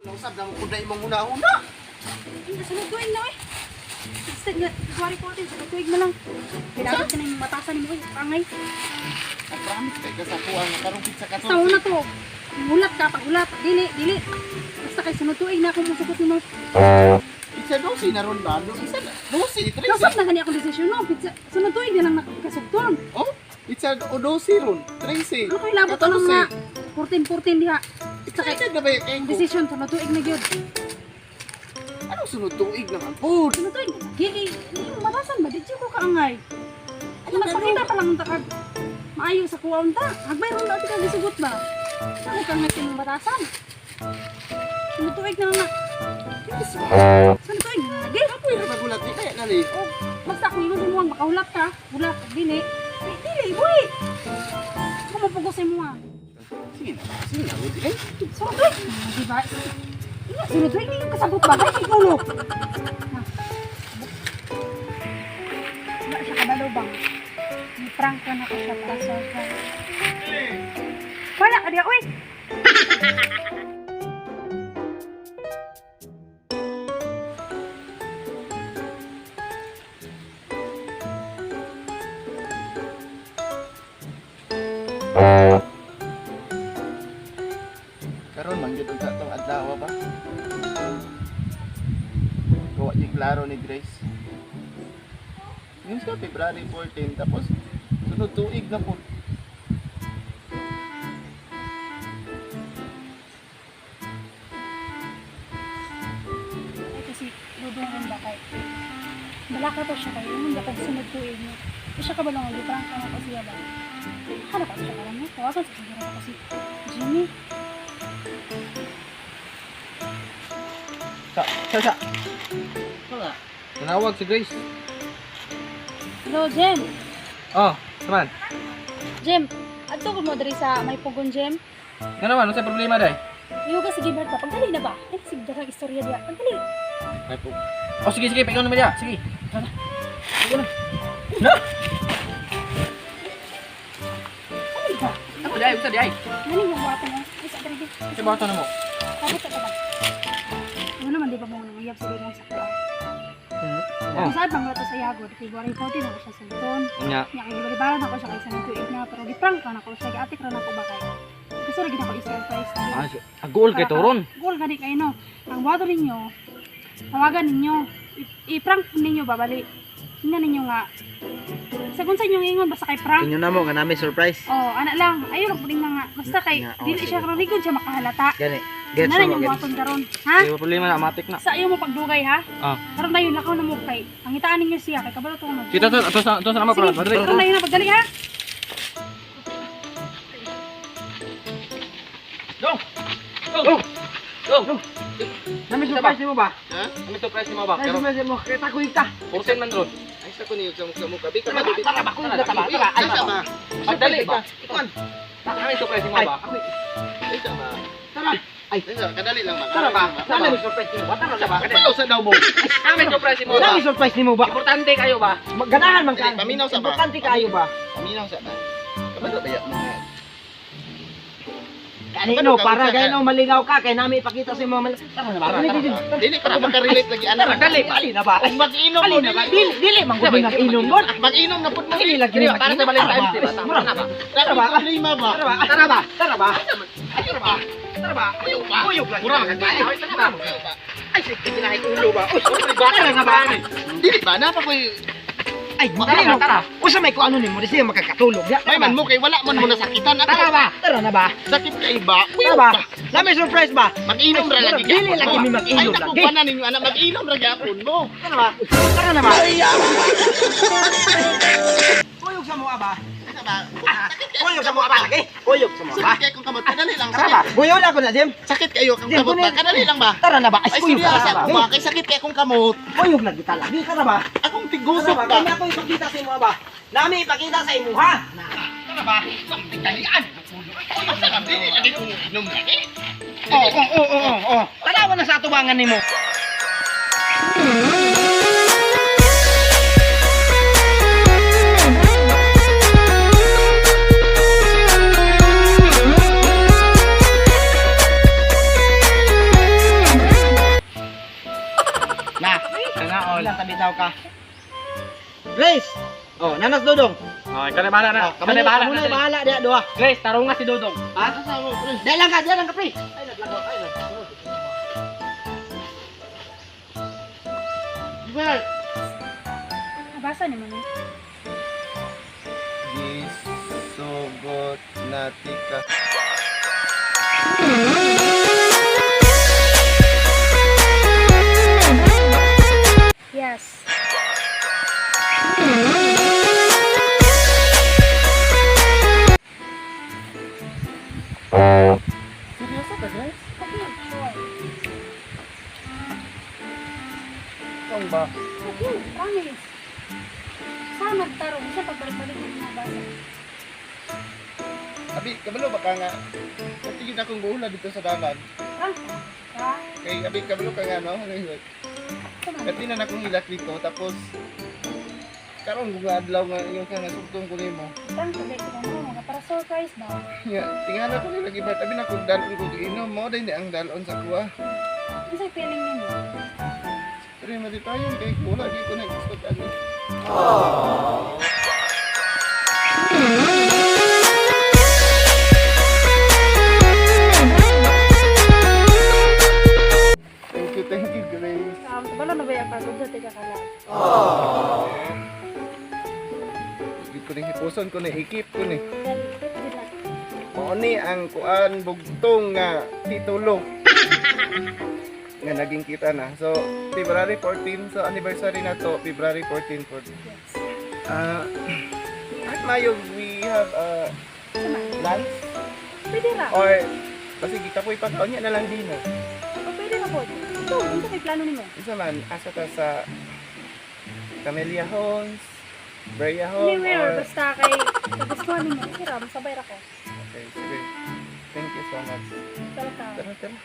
Usab na mo kung na imong una-una. Hindi, sunod tuig na eh. Instead nga, February 14, sunod tuig na lang. Kailangan ka na yung matasan ni mo, eh, pangay. Ang promise kay ka sa kuha nga karong pizza ka. Basta una to, hulat ka, paghulat, dili, dili. Basta kay sunod tuig na akong musugot nimo. Pizza 12 na ron ba? Isa na. 12, 13. Nasab na gani akong desisyon no, pizza, sunod tuig na lang nakasugton. Oh, pizza o 12 ron. 13. Ano kay labot na nga 14-14 diha. Basta kay Excited na ba yung kay ko? desisyon, sunod tuig na gyud. Anong sunod tuig naman? Food. Sunod tuig na gigi, hindi mo matasan ba? Di ko kaangay. Ano nagpakita pa lang ta kag maayo sa kuha unta. Hagbay ron daw ka gisugot ba? Ano kang nga imong batasan? Sunod tuig na nga. Sunod tuig na nga. Di. Ako yung magulat di kaya nali. Oh, basta kung ingon mo ang makahulat ka, hulat dili. Di, dili, boy. Ako mapugos sa imo ah. Sige na, sige na. Di kay. Sunod tuig na, di ba? Ingat sunod tuig ninyo kasabot ba? Ay, igulo. Wala siya kabalo bang? May prank na ako siya para sa Wala ka diya, uy! Karon man gyud unta tong adlaw ba? Gawa yung klaro ni Grace. Yung sa February 14 tapos sunod tuig na po. Ay, kasi dudong rin ba kay Balaka to siya kayo, hindi ako sunod tuig niya. Di siya kabalo nga, prank ka na ko siya ba? Hanap ako siya karon niya. Tawagan sa siguro ako si Jimmy. Sa, sa, sa. Nanawag si Grace. Hello, Jem. Oh, naman. Jem, adto ko mo diri sa may pugon, Jem. Nga naman, ano sa problema day? Iyo ka sige Berta, pagdali na ba? Ay, sige daghang istorya diya. Pagdali. May po. Oh, sige, sige, paingon naman diya. Sige. Tara. Sige na. Na? Ano ba? Ako day, usa day. Nani yung buhaton mo? Ay, sa diri. Sa buhaton na mo. Kabot ka ba? Ano naman di ba mo nang uyab sa diri sa kuha? Oh. Saan bang to sa Yagod? February 14 ako siya sa Luton. Nya. Nya kay gibalibaran ako siya kay sa tuig na pero giprank ka na ako siya giatik ra na ako ba kay. Gusto ra gid ako i-surprise. Ah, goal kay Toron. Goal gani kayo no. Ang buhaton ninyo, tawagan ninyo, i-prank ninyo babali. Tingnan ninyo nga. Sa kung sa inyong ingon basta kay prank. Inyo na mo nga namin surprise. Oh, ana lang. Ayo lang pud nga. Basta kay Nga, oh, dili siya sige. karon rigod siya makahalata. Gani. Gets Ana na na mo, yung gets. buhaton karon. Ha? Di ba problema na matik na. Sa iyo mo pagdugay ha. Ah. Karon na yun lakaw na mo kay. Pangitaan ninyo siya kay kabalo to mag. Kita to, to sa nama Sige, para. Dali. karon na yun na pagdali ha. Go. Go. Go. Go. Namin surprise nimo ba? Ha? Kami surprise nimo ba? Namin Pero surprise nimo kita ko ita. 14 man ron. Ay sa kuno yung sa muka. Bi ka ba? Tara ba, kuy ta ba? Tara, ay Ay sa ba? Pagdali ba? Ikuan. Kami surprise nimo Ay, ba? ako. Ay sa ba? Tara. Ay, Ay sa kadali lang ba? tara ba? Namin surprise nimo ba? Tara na ba? Kapalaw sa daw mo. Kami surprise nimo ba? Namin surprise nimo ba? Importante kayo ba? Ganahan man ka. Dali, paminaw sa ba? Importante kayo ba? Paminaw sa ba? Kabalo ba ya mga? Gani no, para gani no malingaw ka kay nami ipakita sa imo. Tara na ba? Tara, Dili, dili. Dili pa ko makarelate lagi ana. Dali ba? Dali na ba? Kung mag-inom mo Dali na ba? Dili, dili man gud nag-inom bon. Mag-inom na pud mo. Dili lagi Dili ba? Para sa Valentine's Day ba? Tara na ba? Tara ba? Problema ba? Tara ba? Tara ba? Tara ba? Tara ba? Tara ba? Ayaw ba? Uyog lang. Mura ka kaya. Tara ba? Ay, sige, kinahay ulo ba? Uy, Tara na ba? Dili ba na pa koy Ay, Tara dili ba? no. Tara. Usa may kuano nimo, di siya makakatulog. Ya, May man mo kay wala man mo nasakitan ako. Tara ba? Tara na ba? Sakit kay ba? Tara ba? Nami surprise ba? Mag-inom ra lagi. Dili lagi mi mag-inom Ay naku lagi. pa na ninyo anak mag-inom ra gyapon mo. Tara ba? Tara na ba? Uyog sa mua ba? Ay, ba? Uyog sa mua ba lagi? Uyog sa mua ba? Sakit kay kung kamot kadali lang. Tara ba? Sakit. Buyo na ako na, Jim. Sakit kayo kung Jim, kamot ba? kunin- Kadali lang ba? Tara na ba? Ay, Ay uyog seryoso na ako ba? ba? Kay sakit kay akong kamot. Uyog na kita lagi. Tara ba? Akong Tara tigusok ba? ba? Kami ako ipakita sa imo ba? Nami ipakita sa imo ha? Tara ba? Talian. Asa ka dili lagi kung inom lagi. Oo. Tanawa na sa atubangan nimo. lang tabitaw ka. Grace! Oh, nanas Dodong. Oh, ikaw na bahala na. Oh, Ikaw na bahala kamo na. na bahala diha duha. Grace, tarong nga si Dodong. Ha? Dahil lang ka, pre. Ay, naglagaw, ay, naglagaw. Bert! Nabasa ni mo ni. Gisugot na tika. Yes. Seryoso ka, Grace? Okay, sure. Ikaw ba? Okay, promise. Sa nagtarong siya pagbalik-balik ko nabasa. Abi, kabalo ba ka nga? Katigin akong buhula dito sa dalan. Ah, ha? Kay abi, kabalo ka nga, no? Tama. Katinan akong hilak dito, tapos karon kung adlaw nga yung ka nga sugtong ko nimo. Tang tagay ko mo, nga para surprise ba? Ya, tingala ko nila gibat abi na kung dalon ko giinom mo din ang dalon sa kuha. Unsay feeling nimo? Pero malipayon kay wala di ko nag-gusto ani. Thank you, Grace. Kabalo na ba yung pagod sa tiga kala? Di ko ni hipuson ko ni ikip ko ni. Dali, di na. Mao ni ang kuan bugtong nga titulo nga naging kita na. So, February 14, so anniversary na to, February 14 po. Yes. Ah, at Mayo, we have Sama. lunch Pwede ra. or kasi gikapoy pa kaunya na lang dinner. O pwede ra po. Ito, unsa kay plano nimo? Isa man, asa ta sa Camellia Homes, Brea Home, Anywhere, or... basta kay nagustuhan nimo. Sira, masabay ra ko. Okay, sige. Thank you so much. Welcome. Tara, tara.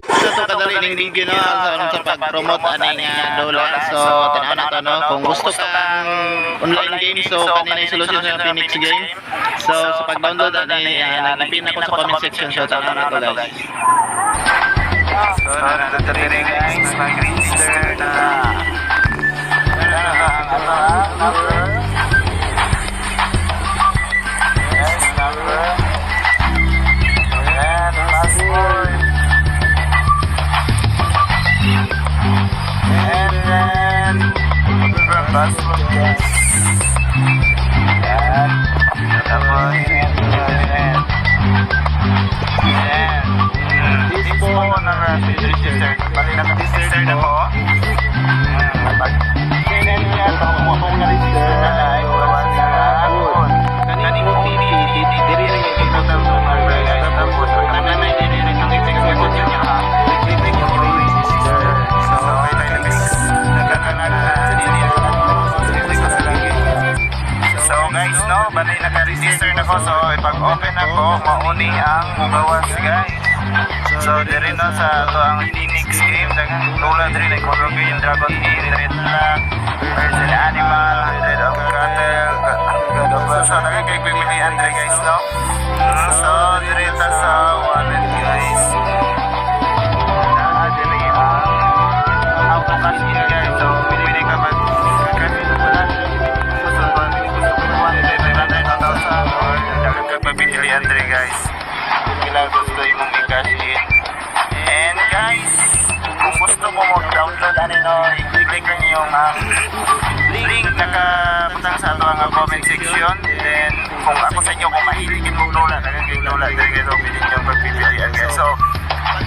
Ito to kadali ning video no sa pag-promote ani nga dola. So tan-aw na to no kung gusto kang online game, so kanina yung solusyon sa Phoenix game. So sa pag-download ani nag-pin ako sa comment section, so tan-aw na to guys. So, nandito rin guys, mag-register na. Number. Yes, number. Ayan, passport. And then, passport, yes. Ayan. Tapos, ayan. Ayan. This po naka-register. Bali naka-register na po. Pag sinend niya ito, kung ako naka-register na ay wala sa Kaning OTP, diri lang yung total number guys. Tapos, tanan na diri lang yung execute niya. Click yung register. So, So guys, no, banay naka-register na ko. So, ipag-open ako, mauni ang mugawas guys. So, diri no sa ato ang Phoenix game, daghang tulad diri like Horror Game, Dragon Tea, Red Flag, Birds and Animal, Hundred of Cattle, God of War. So, daghang kay pipilian diri guys, no? So, diri ta sa wallet guys. Naa diri ang autocash in guys. So, pwede ka mag pagpipilian diri guys. Pila gusto imong i-cash in. And guys, kung gusto mo mag-download ano no, i-click lang yung link nakabutang sa ato ang comment section. Then kung ako sa inyo kung mahilig mo lola, daghang kay lola diri guys, pili niyo pagpipilian guys. So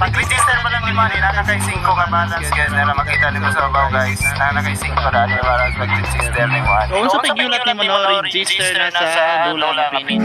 pag-register pa lang ni Manny, nana kay 5 ka balance guys, na makita nimo sa babaw guys. Nana kay 5 ra ni balance pag-register ni mo. Kung sa pagyulat nimo no, register na sa Dula nga Phoenix.